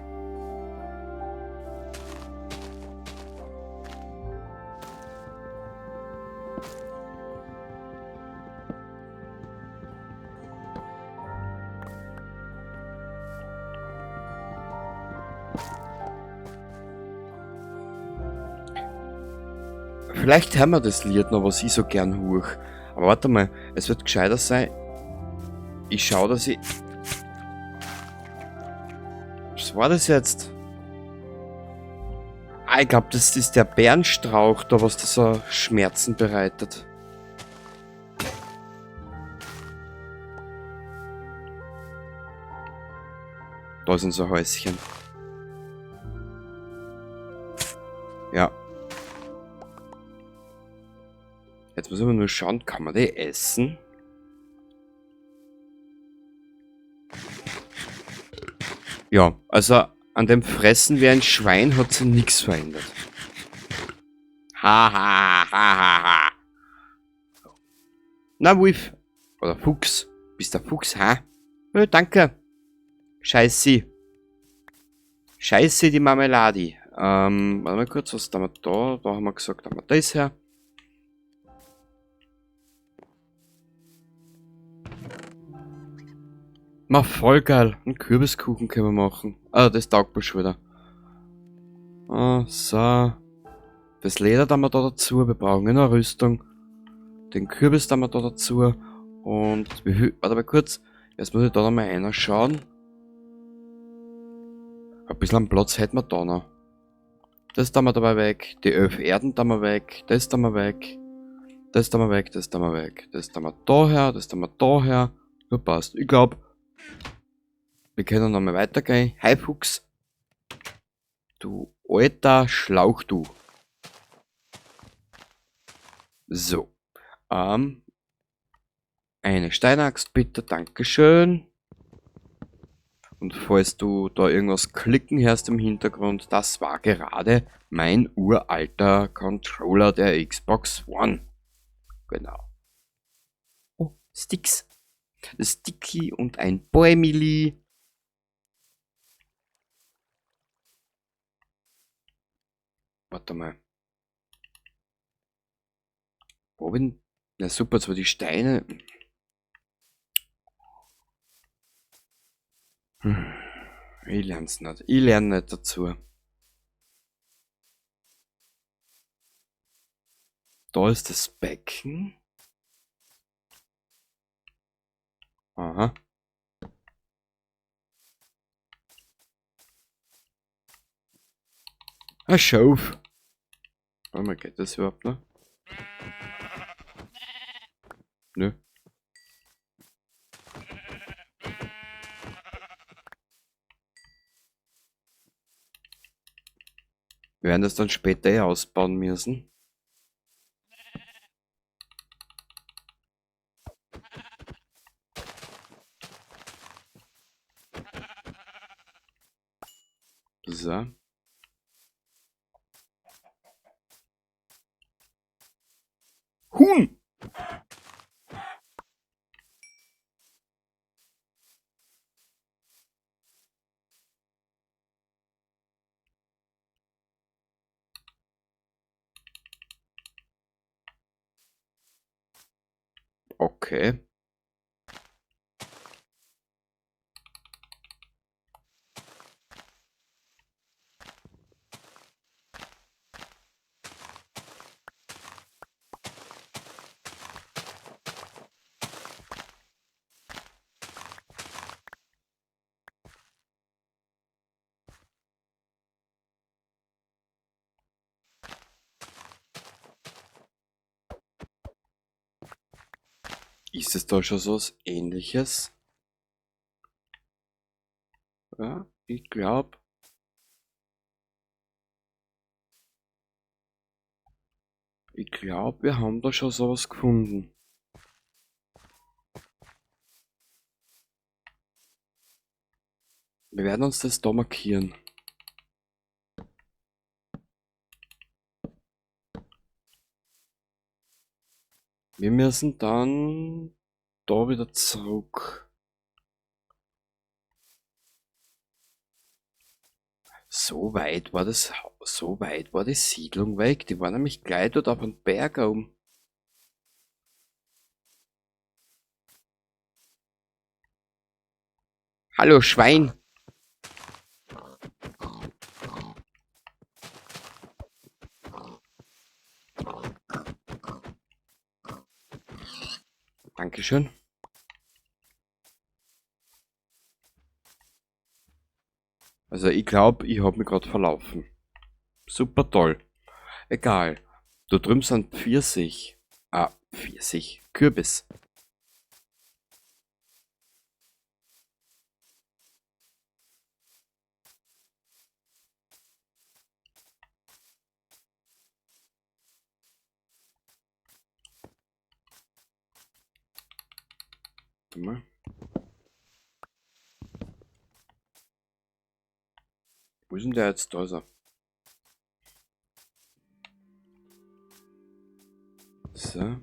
Vielleicht hören wir das Lied noch, was ich so gern huch. Aber warte mal, es wird gescheiter sein. Ich schau, dass ich... Was war das jetzt? Ah, ich glaub, das ist der Bärenstrauch da, was da so Schmerzen bereitet. Da ist unser Häuschen. Ja. Jetzt muss ich aber nur schauen, kann man die essen? Ja, also an dem Fressen wie ein Schwein hat sich nix verändert. Ha, ha, ha, ha, ha. Na, Wolf. Oder Fuchs. Bist der Fuchs, ha? Ja, danke. Scheiße. Scheiße, die Marmelade. Warte mal kurz, was haben wir da? Da haben wir gesagt, da haben wir das her. Ma, voll geil. Einen Kürbiskuchen können wir machen. Ah, das taugt mir schon wieder. Ah, so. Das Leder da haben wir da dazu. Wir brauchen eine Rüstung. Den Kürbis da haben wir da dazu. Und wie viel, warte mal kurz. Jetzt muss ich da noch mal reinschauen. Ein bisschen am Platz hätten wir da noch. Das da wir dabei weg. Die 11 Erden da wir weg. Das da wir weg. Das da wir weg. Das da wir weg. Das da wir daher. Das da wir daher. Ja, passt. Ich glaub, wir können noch mal weitergehen. Hi Fuchs. Du alter Schlauch, du. So. Eine Steinaxt bitte, dankeschön. Und falls du da irgendwas klicken hörst im Hintergrund, das war gerade mein uralter Controller der Xbox One. Genau. Oh, Sticks. Sticky und ein Bäumili. Warte mal. Wo bin... Na super, jetzt war die Steine... Ich lern's nicht. Ich lerne nicht dazu. Da ist das Becken. Aha. Ein Schauf. Warte mal, geht das überhaupt noch? Nö. Wir werden das dann später eh ausbauen müssen. So. Huhn! Okay. Ist es da schon so was Ähnliches? Ja, ich glaub. Ich glaub, wir haben da schon sowas gefunden. Wir werden uns das da markieren. Wir müssen dann da wieder zurück. So weit war das, so weit war die Siedlung weg. Die war nämlich gleich dort auf dem Berg oben. Hallo Schwein! Dankeschön. Also ich glaube, ich habe mich gerade verlaufen. Super toll. Egal. Da drüben sind Pfirsich. Ah, Pfirsich. Kürbis. Warte mal. Wo ist denn der jetzt? Da ist er. So. Ein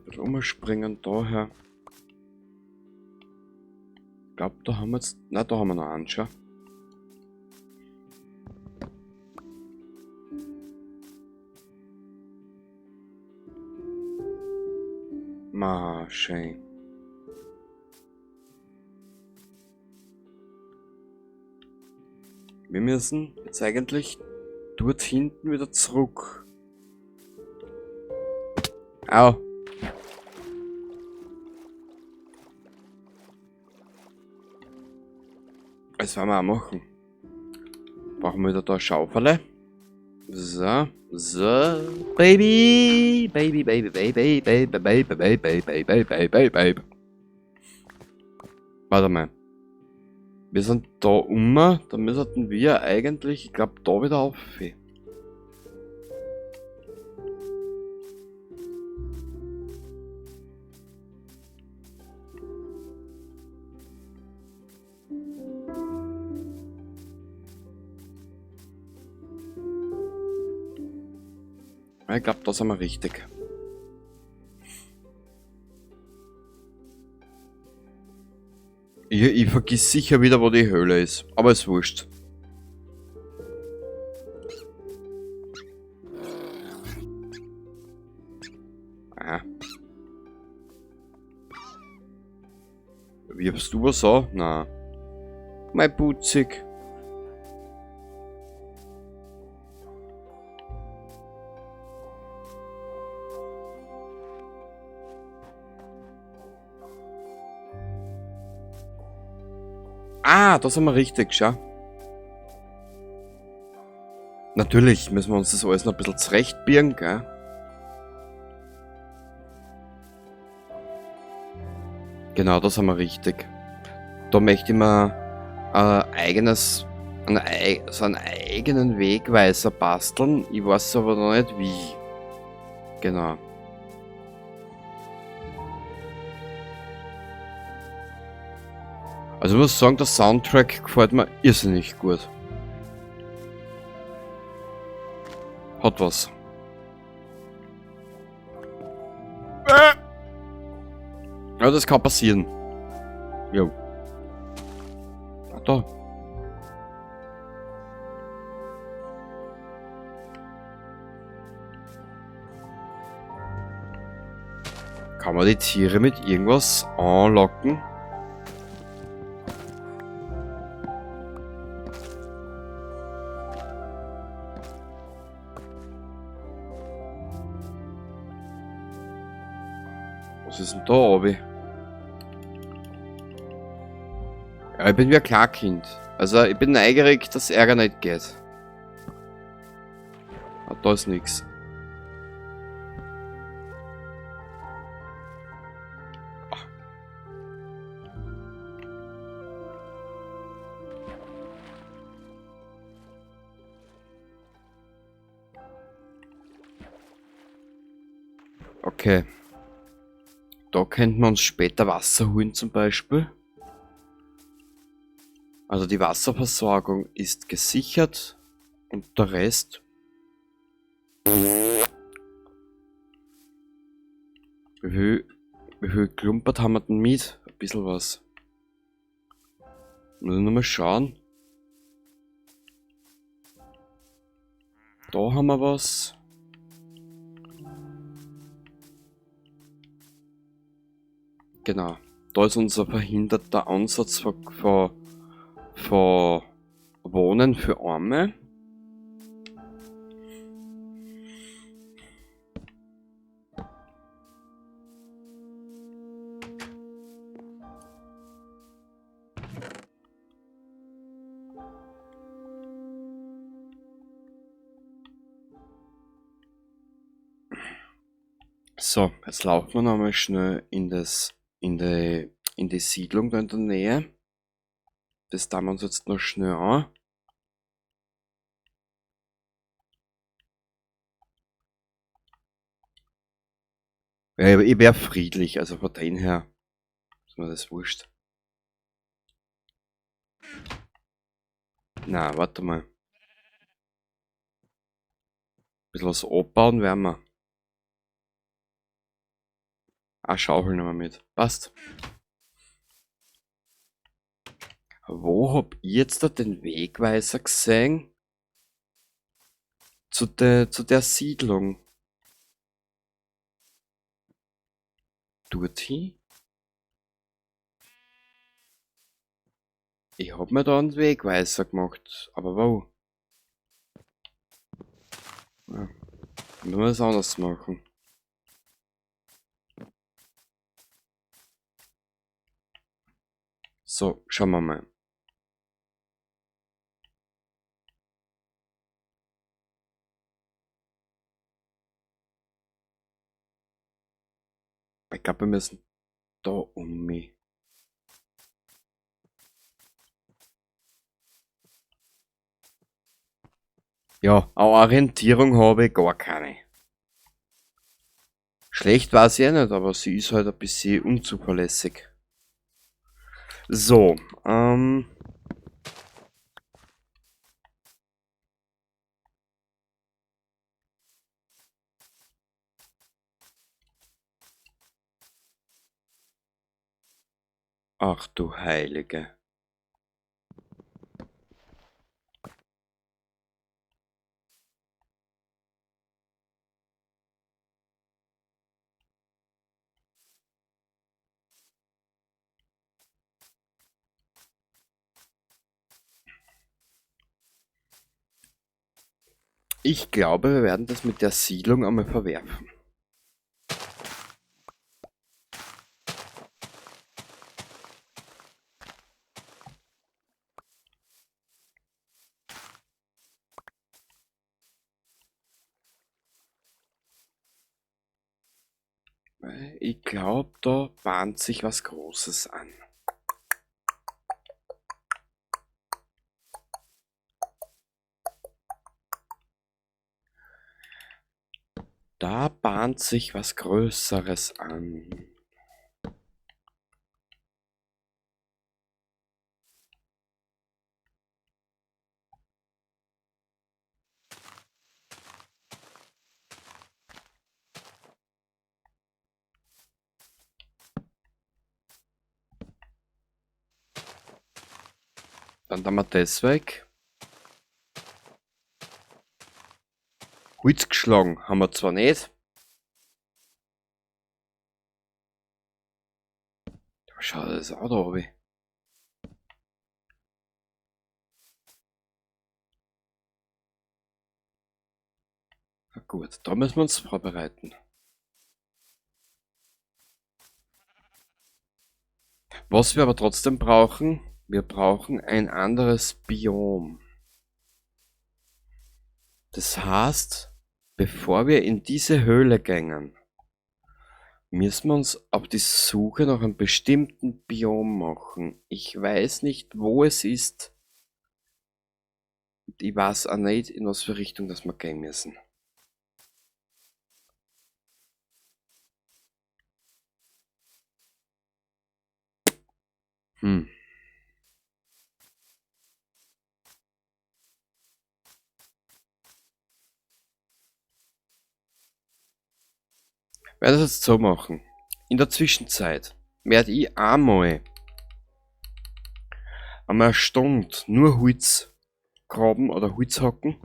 bisschen umspringen daher. Ich glaube, da haben wir jetzt. Na, da haben wir noch einen, schau. Ma, schön. Wir müssen jetzt eigentlich dort hinten wieder zurück. Au. Das werden wir auch machen. Brauchen wir wieder da eine Schaufel. So, so, Baby, Baby, Baby, Baby, Baby, Baby, Baby, Baby, Baby, Baby, Baby. Warte mal. Wir sind da um, da müssten wir eigentlich, ich glaub, da wieder auf. Ich glaub, da sind wir richtig. Ich vergiss sicher wieder, wo die Höhle ist. Aber ist wurscht. Ah. Wirfst du was an? Nein. Mein Putzig. Ah, da sind wir richtig, schau. Natürlich müssen wir uns das alles noch ein bisschen zurechtbiegen, gell? Genau, da sind wir richtig. Da möchte ich mir ein eigenes, ein, so einen eigenen Wegweiser basteln. Ich weiß aber noch nicht wie. Genau. Also ich muss sagen, der Soundtrack gefällt mir irrsinnig gut. Hat was. Ja, das kann passieren. Jo. Ah, da. Kann man die Tiere mit irgendwas anlocken? Was ist denn da, Obi? Ja, ich bin wie ein Kleinkind. Also, ich bin neugierig, dass Ärger nicht geht. Ah, da ist nix. Okay. Da könnten wir uns später Wasser holen zum Beispiel. Also die Wasserversorgung ist gesichert und der Rest... Wie viel Klumpert haben wir denn mit? Ein bisschen was. Muss ich nur mal schauen. Da haben wir was. Genau. Da ist unser verhinderter Ansatz von Wohnen für Arme. So, jetzt laufen wir nochmal schnell in die Siedlung da in der Nähe. Das tun wir uns jetzt noch schnell an. Ja, ich wär friedlich, also von dem her ist mir das wurscht. Na, warte mal. Ein bisschen was abbauen werden wir. Ah, Schaufel nehmen wir mit. Passt. Wo hab ich jetzt da den Wegweiser gesehen? Zu der Siedlung. Dorthin? Ich hab mir da einen Wegweiser gemacht, aber wo? Ja, dann müssen wir das anders machen. So, schauen wir mal. Ich glaub, wir müssen da um mich. Ja, eine Orientierung habe ich gar keine. Schlecht war sie eh nicht, aber sie ist halt ein bisschen unzuverlässig. So. Ach du Heilige. Ich glaube, wir werden das mit der Siedlung einmal verwerfen. Weil ich glaub, da bahnt sich was Großes an. Da bahnt sich was Größeres an. Dann tun wir das weg. Holz geschlagen haben wir zwar nicht. Aber schau, das ist auch da oben. Na gut, da müssen wir uns vorbereiten. Was wir aber trotzdem brauchen, wir brauchen ein anderes Biom. Das heißt, bevor wir in diese Höhle gängen, müssen wir uns auf die Suche nach einem bestimmten Biom machen. Ich weiß nicht, wo es ist. Und ich weiß auch nicht, in was für Richtung das wir gehen müssen. Ich werde das jetzt so machen. In der Zwischenzeit werde ich einmal eine Stunde nur Holz graben oder Holz hacken.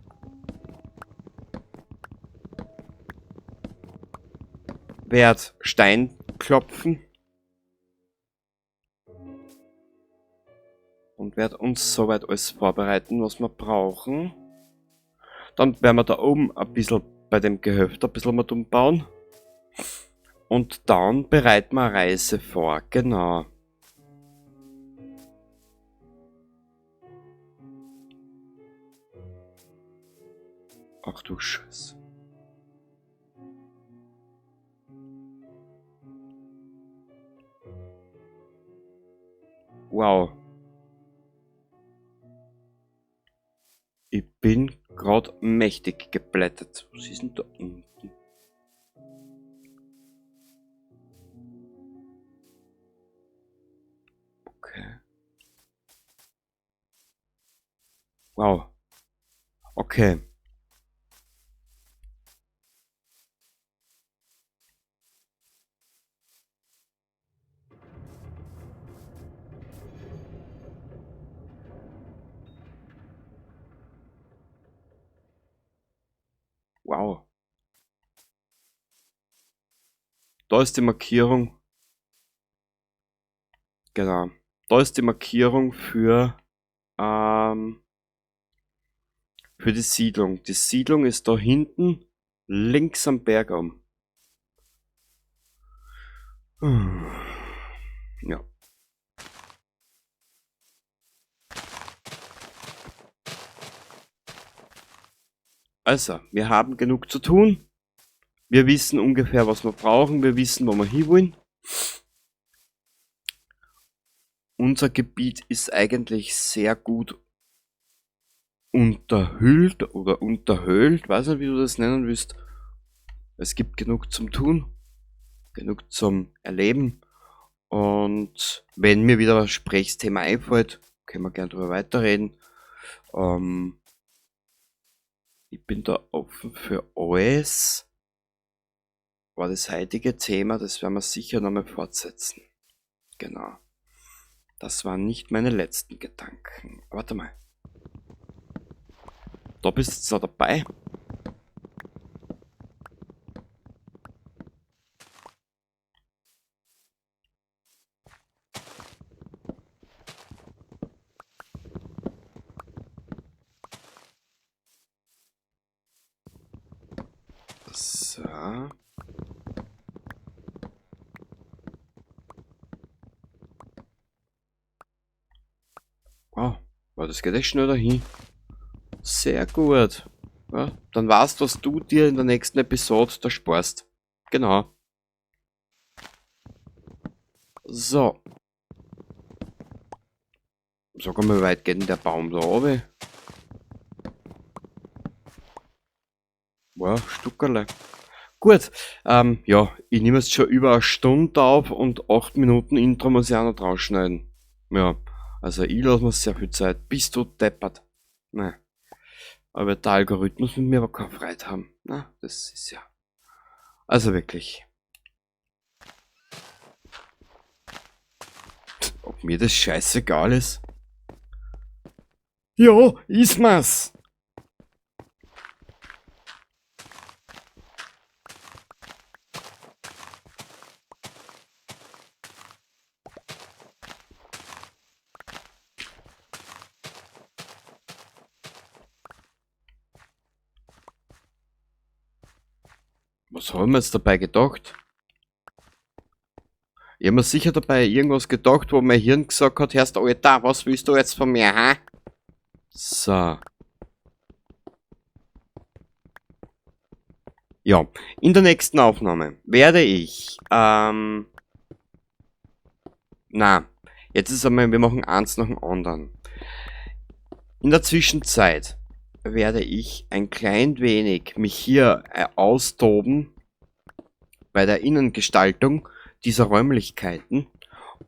Werd Stein klopfen. Und werd uns soweit alles vorbereiten, was wir brauchen. Dann werden wir da oben ein bisschen bei dem Gehöft ein bisschen mal umbauen. Und dann bereiten wir eine Reise vor, genau. Ach du Scheiße. Wow. Ich bin grad mächtig geplättet. Was ist denn da unten? Okay. Wow. Okay. Wow. Da ist die Markierung. Genau. Da ist die Markierung für die Siedlung. Die Siedlung ist da hinten links am Berg oben. Ja. Also, wir haben genug zu tun. Wir wissen ungefähr, was wir brauchen. Wir wissen, wo wir hinwollen. Unser Gebiet ist eigentlich sehr gut unterhüllt oder unterhöhlt. Weiß nicht, wie du das nennen willst. Es gibt genug zum Tun, genug zum Erleben. Und wenn mir wieder ein Gesprächsthema einfällt, können wir gerne drüber weiterreden. Ich bin da offen für alles. Aber das heutige Thema, das werden wir sicher nochmal fortsetzen. Genau. Das waren nicht meine letzten Gedanken. Warte mal. Da bist du jetzt noch dabei. So. Wow, wow, das geht echt schnell dahin. Sehr gut. Ja, dann weißt du, was du dir in der nächsten Episode da sparst. Genau. So. Sag mal, wie weit geht denn der Baum da runter? Wow, Stuckerle. Gut, ja, ich nehme jetzt schon über eine Stunde auf und 8 Minuten Intro muss ich auch noch draus schneiden. Ja, also ich lasse mir sehr viel Zeit. Bist du deppert? Nein. Aber der Algorithmus mit mir aber keine Freude haben. Na, das ist ja... Also wirklich. Ob mir das scheißegal ist? Ja, ist mir's! Was haben wir jetzt dabei gedacht? Ich hab mir sicher dabei irgendwas gedacht, wo mein Hirn gesagt hat, hörst du, Alter, was willst du jetzt von mir, hä? So. Ja, in der nächsten Aufnahme werde ich, na, jetzt ist einmal, wir machen eins nach dem anderen. In der Zwischenzeit werde ich ein klein wenig mich hier austoben bei der Innengestaltung dieser Räumlichkeiten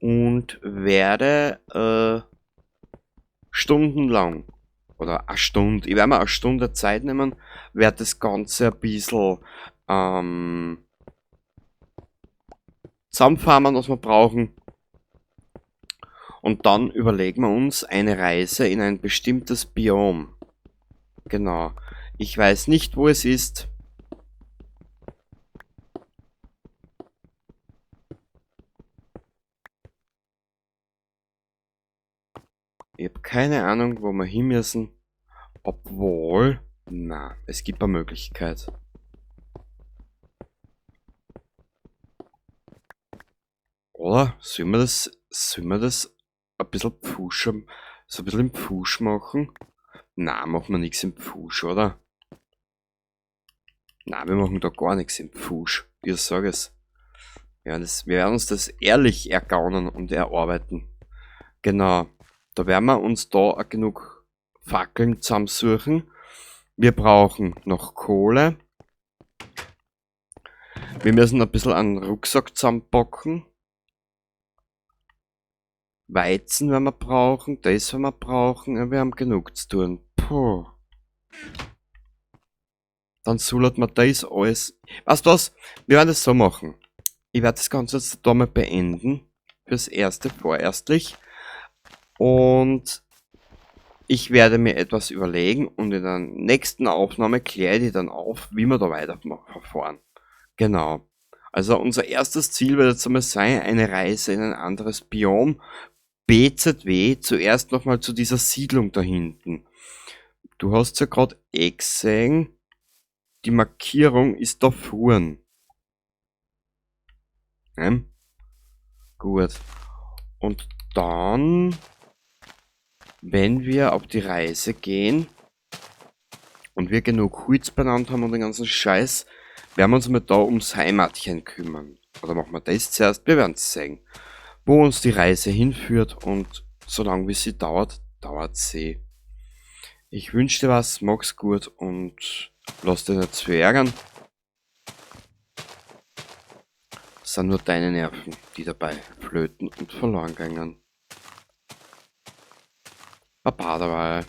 und werde stundenlang oder eine Stunde, ich werde mir eine Stunde Zeit nehmen, werde das Ganze ein bisschen zusammenfarmen, was wir brauchen. Und dann überlegen wir uns eine Reise in ein bestimmtes Biom. Genau. Ich weiß nicht, wo es ist. Ich hab keine Ahnung, wo wir hin müssen. Obwohl, na, es gibt eine Möglichkeit. Oder? Sollen wir das ein bisschen pfuschen, so ein bisschen im Pfusch machen? Na, machen wir nix im Pfusch, oder? Na, wir machen da gar nix im Pfusch. Ich sag es. Ja, wir werden uns das ehrlich ergaunen und erarbeiten. Genau. Da werden wir uns da auch genug Fackeln zusammensuchen. Wir brauchen noch Kohle. Wir müssen ein bisschen einen Rucksack zusammenpacken. Weizen werden wir brauchen, das werden wir brauchen. Ja, wir haben genug zu tun. Puh. Dann sullert man das alles. Weißt du was? Wir werden das so machen. Ich werde das Ganze jetzt da mal beenden. Fürs Erste vorerstlich. Und ich werde mir etwas überlegen und in der nächsten Aufnahme kläre ich dann auf, wie wir da weiterfahren. Genau. Also unser erstes Ziel wird jetzt einmal sein, eine Reise in ein anderes Biom. BZW, zuerst nochmal zu dieser Siedlung da hinten. Du hast ja grad eh gesehen, die Markierung ist da vorn. Ne? Gut. Und dann, wenn wir auf die Reise gehen und wir genug Holz benannt haben und den ganzen Scheiß, werden wir uns mal da ums Heimatchen kümmern. Oder machen wir das zuerst? Wir werden's sehen. Wo uns die Reise hinführt und solange wie sie dauert, dauert sie. Ich wünsch dir was, mach's gut und lass dich nicht zu ärgern. Es sind nur deine Nerven, die dabei flöten und verloren gingen. Baba dabei.